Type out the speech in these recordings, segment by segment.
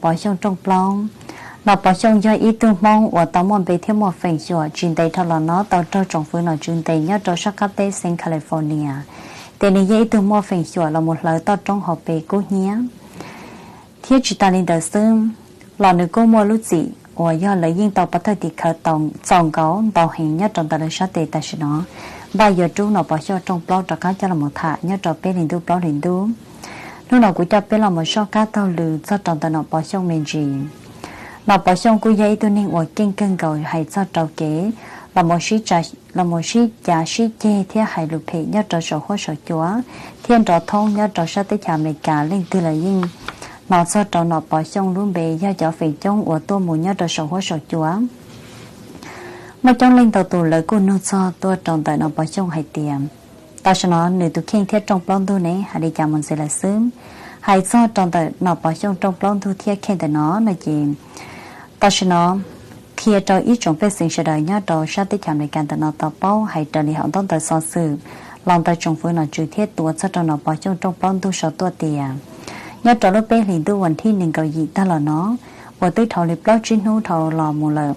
Pov Xyooj rooj plaub. Nom Pov Xyooj yog ib tug Hmoob uas tau muaj npe thiab muaj feem xyuam tsis ntev dhau los no tau raug tsoom fwv nom tswv ntes nyob rau sab qab teb xeev California. Ces nws yog ib tug muaj feem xyuam los mus hlawv toj roob hauv pes kub hnyiab. Thiab tsis tas li ntawd xwb, los nws kuj muaj lub txim uas yog lawv yeej tau pov thawj tim khawv txaus nkaus ntau heev nyob rau ntawm lawv sab tes tam sim no. Npaj yuav rub Nom Pov Xyooj rooj plaub rov qab coj los mus tham nyob rau peb hlis ntuj plaub hlis ntuj. Hnub no kuv coj peb los mus soj qab taug lw txog rau ntawm Nom Pov Xyooj me ntsis. Nom Pov Xyooj kuj yog ib tug neeg uas keej kawg nkaus hais txog rau kev los mus sib cav sib ceg thiab hais lus phem nyob rau saum huab saum cua, thiab nrov thoob nyob rau sab teb chaws Amelikas leej twg los yeej hnov txog rau Nom Pov Xyooj lub npe yog cov feem coob uas tuaj mus nyob rau saum huab saum cua. Muaj coob leej ntau tus lawv kuj nug txog tuaj rau ntawm Nom Pov Xyooj hais tias, tam sim no nws tus kheej thiab rooj plaub ntug ne hais li cas mus ntxiv lawm xwb. Hais txog rau ntawm Nom Pov Xyooj rooj plaub ntug thiab kheej ntawm no no ces, tam sim no qhia rau ib tsoom pej xeem sawv daws nyob rau sab teb chaws Amelikas ntawm no tau paub hais raws li hauv ntaub ntawv xov xwm los ntawm tsoom fwv nom tswv thiab tuav txog rau Nom Pov Xyooj rooj plaub ntug sau tuaj tias, nyob rau lub peb hlis ntuj vas thib nees nkaum yim tag los no, uas twb dhau li plaub tsib hnub dhau los mus lawm,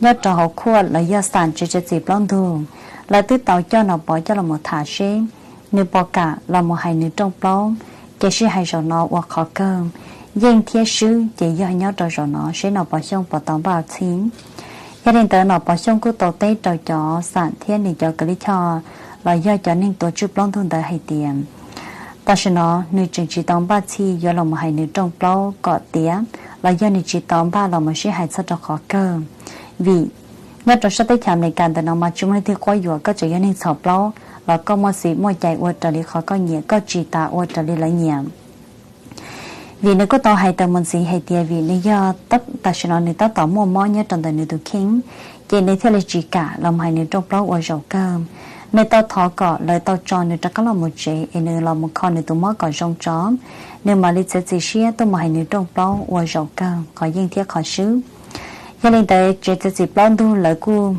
nyob rau hauv khuaj los yog xam tsev txiv plaub ntug, lawv twb tau coj Nom Pov coj los mus tham seb nws puas kam los mus hais nws rooj plaub. Kev sib hais zaum no ua qhov kawg, yeej thiab swb ces yog nyob rau zaum no seb Nom Pov Xyooj puas tau npaj txhij. Yog li ntawd Nom Pov Xyooj kuj tau teb rau cov xam thiab nws cov kws lij choj los yog cov neeg tuav tswj plaub ntug ntawd hais tias, tam sim no nws tseem tsis tau npaj txhij yuav los mus hais nws rooj plaub kom tiav los yog nws tsis tau npaj los mus sib hais txog rau qhov kawg. Vim nyob rau sab teb chaws Amelikas ntawm no mas tsis muaj leej twg quab yuam koj tseem yog neeg txhos plaub los koj muaj txim muaj cai ua raws li qhov koj nyiam, koj tsis tas ua raws li lawv nyiam. Vim nws kuj tau hais tawm mus ntxiv hais tias vim nws yog tam sim no nws tab tom muaj mob nyob rau ntawm nws tus kheej, ces nws thiaj li tsis kam los mus hais nws rooj plaub ua zaum kawg. Nws tau thov kom lawv tau tso nws rov qab los mus tsev es nws los mus kho nws tus mob kom zoo tso, nws mam li txiav txim siab tuaj mus hais nws rooj plaub ua zaum kawg qhov yeej thiab qhov swb. Yog li ntawd tsev txiv plaub ntug lawv kuj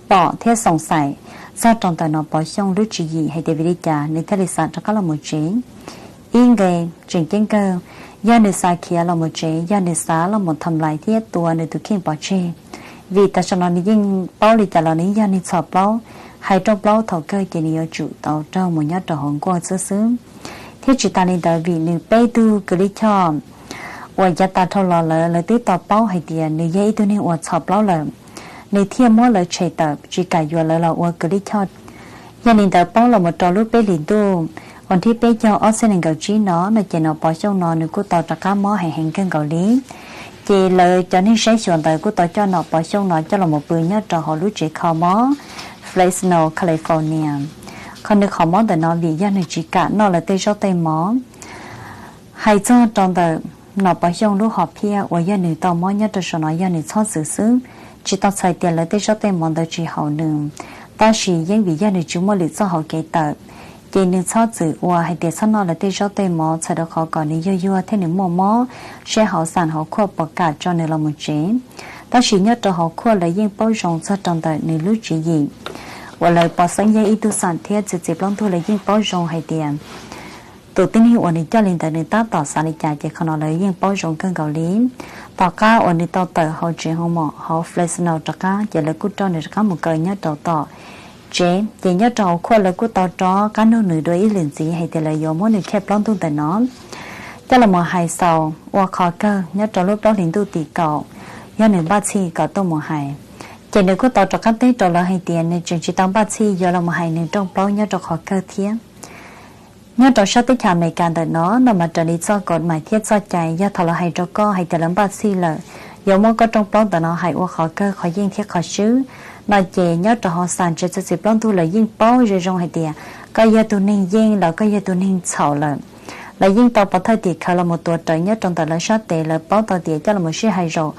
pom thiab xoom xaim txog rau ntawm Nom Pov Xyooj lub tswv yim hais tias vim li cas nws thiaj li xav rov qab los mus tsev. Ib nqe tseem ceeb kawg, yog nws xav khiav los mus tsev, yog nws xav los mus tham lais thiab tua nws tus kheej pov tseg. Vim tam sim no nws yeej paub li cas los nws yog neeg txhos plaub, hais rooj plaub thaum kawg ces nws yuav tsum tau raug mus nyob rau hauv nkuaj xwb xwb. Thiab tsis tas li ntawd vim nws peb tug kws lij choj uas yav tas dhau los lawm lawv twb tau paub hais tias nws yog ib tug neeg uas txhos plaub lawm, nws thiaj muab lawv tshem tawm tsis kam yuav lawv los ua kws lij choj. Yog li ntawd paub los mus rau lub peb hlis ntuj uas thib peb caug ob txhiab nees nkaum tsib no no ces Nom Pov Xyooj no nws kuj tau rov qab mob heev heev kawg nkaus li. Ces lawv cov neeg saib xyuas ntawd kuj tau coj Nom Pov Xyooj no coj los mus pw nyob rau hauv lub tsev kho mob Fresno, California. Qhov nws kho mob ntawm no vim yog nws tsis kam noj lawv tej zaub tej mov. Hais txog rau ntawm Nom Pov Xyooj lub hom phiaj uas yog nws tau mob nyob rau saum no yog nws txhob txwm xwb, tsis tau txhais tias lawv tej zaub tej mov ntawd tsis haum nws, tab sis yeej vim yog nws tsis muaj lwm txoj hauv kev tawm, ces nws txhob txwm ua hais tias txhob noj lawv tej zaub tej mov txhawm rau qhov kom nws yuag yuag thiab nws muaj mob seb hauv xam hauv khuaj puas kam tso nws los mus tsev. Tab sis nyob rau hauv khuaj lawv yeej paub zoo txog rau ntawm nws lub tswv yim uas lawv pov xeeb yog ib tug xam thiab txiv txiv plaub ntug lawv yeej paub zoo hais tias tus tib neeg uas nws coj li ntawd nws tab tom xav li cas ces qhov no lawv yeej paub zoo kawg nkaus li. Tom qab uas nws tau tawm hauv tsev hoo mom hauv Fresno rov qab ces lawv kuj rau nws rov qab mus kaw nyob rau tom tsev. Ces nyob rau hauv khuaj lawv kuj tau rov qab nug nws dua ib lwm ntxiv hais tias lawv yuav muab nws khej plaub ntug ntawm no coj los mus hais xaus ua qhov kawg nyob rau lub plaub hlis ntuj tim kaum, yog nws npaj txhij kom tuaj mus hais. Ces nws kuj tau rov qab teb rau lawv hais tias nws tseem tsis tau npaj txhij yuav los mus hais nws rooj plaub nyob rau qhov kawg thiab. Nyob rau sab teb chaws Amelikas ntawm no no mas raws li txoj kaum mais thiab txoj cai yog thaum lawv hais rau koj hais tias lawv npaj txhij lawm yuav muab koj rooj plaub ntawm no hais ua qhov kawg qhov yeej thiab qhov swb no ces nyob rau hauv xam tsev txiv txiv plaub ntug lawv yeej paub zoo zoo hais tias koj yog tus neeg yeej los koj yog tus neeg txhaum lawm. Lawv yeej tau pov thawj tim khawv los mus tuav rawv nyob rau ntawm lawv sab tes, lawv paub tau tias coj los mus sib hais zaum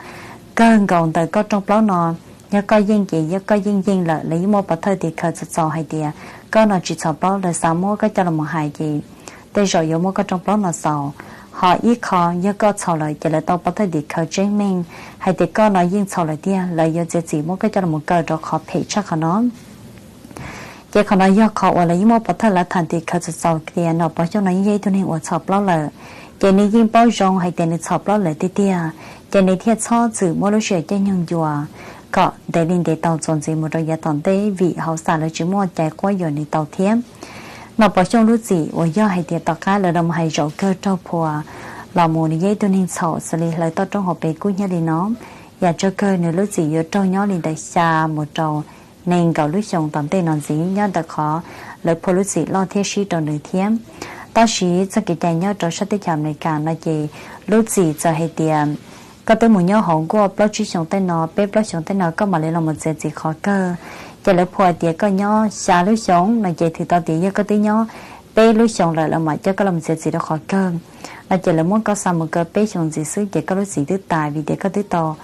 kawg nkaus ntawm koj rooj plaub no, yog koj yeej ces yog koj yeej yeej lawm lawv yeej muaj pov thawj tim khawv txaus txaus hais tias koj no tsis txhaum plaub, lawv xav muab koj coj los mus hais ces tej zaum yuav muab koj rooj plaub no xaus. Ho ib qho yog koj txhaum lawm ces lawv tau pov thawj tim khawv tseeb meej hais tias koj no yeej txhaum lawm tiag, lawv yuav txiav txim muab koj coj los mus kaw rau qhov phem tshaj qhov no. Ces qhov no yog qhov uas lawv yeej muab pov thawj lawv tham tim khawv txaus txaus tias Nom Pov Xyooj no yeej yog ib tug neeg uas txhaum plaub lawm. Ces nws yeej paub zoo hais tias nws txhaum plaub lawm tiag tiag, ces nws thiaj txhob txwm muab lub sij hawm caij nyoog yuam kom ntev li ntev tau txuas ntxiv mus rau yav tom ntej, vim hauv xam lawv tsis muaj cai quab yuam nws tau thiab. Nom Pov Xyooj lub txim uas yog hais tias tom qab lawv los hais zaum kawg raug phua los mus nws yog ib tug neeg txhaum xws li hlawv toj roob hauv pes kub hnyiab li no, yam tsawg kawg nws lub txim yuav raug nyob li ntawm xya mus rau nees nkaum lub xyoo tom ntej no ntxiv nyob ntawm qhov lawv phua lub txim loj thiab sib rau nws thiab. Tab sis txoj kev cai nyob rau sab teb chaws Amelikas no ces lub txim txawm hais tias koj twb mus nyob hauv nkuaj plaub tsib xyoo tej no, peb plaub xyoo tej no koj mam li los mus txiav txim qhov kawg, ces lawv phua tias koj nyob xya lub xyoo no ces thwm tau tias yog koj twb nyob peb lub xyoo lawm lawv mam coj koj los mus txiav txim rau qhov kawg no ces lawv muab koj xa mus kaw peb xyoo ntxiv xwb ces koj lub txim twb tas vim tias koj twb tau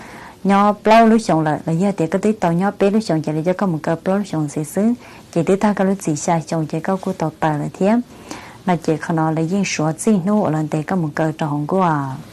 nyob plaub lub xyoo lawm, los yog tias koj twb tau nyob peb lub xyoo ces lawv coj koj mus kaw plaub lub xyoo ntxiv xwb ces twb tag koj lub txim xya xyoo ces koj kuj tau tawm lawm thiab. No ces qhov no lawv yeej suav txij hnub uas lawv ntes koj mus kaw rau hauv nkuaj.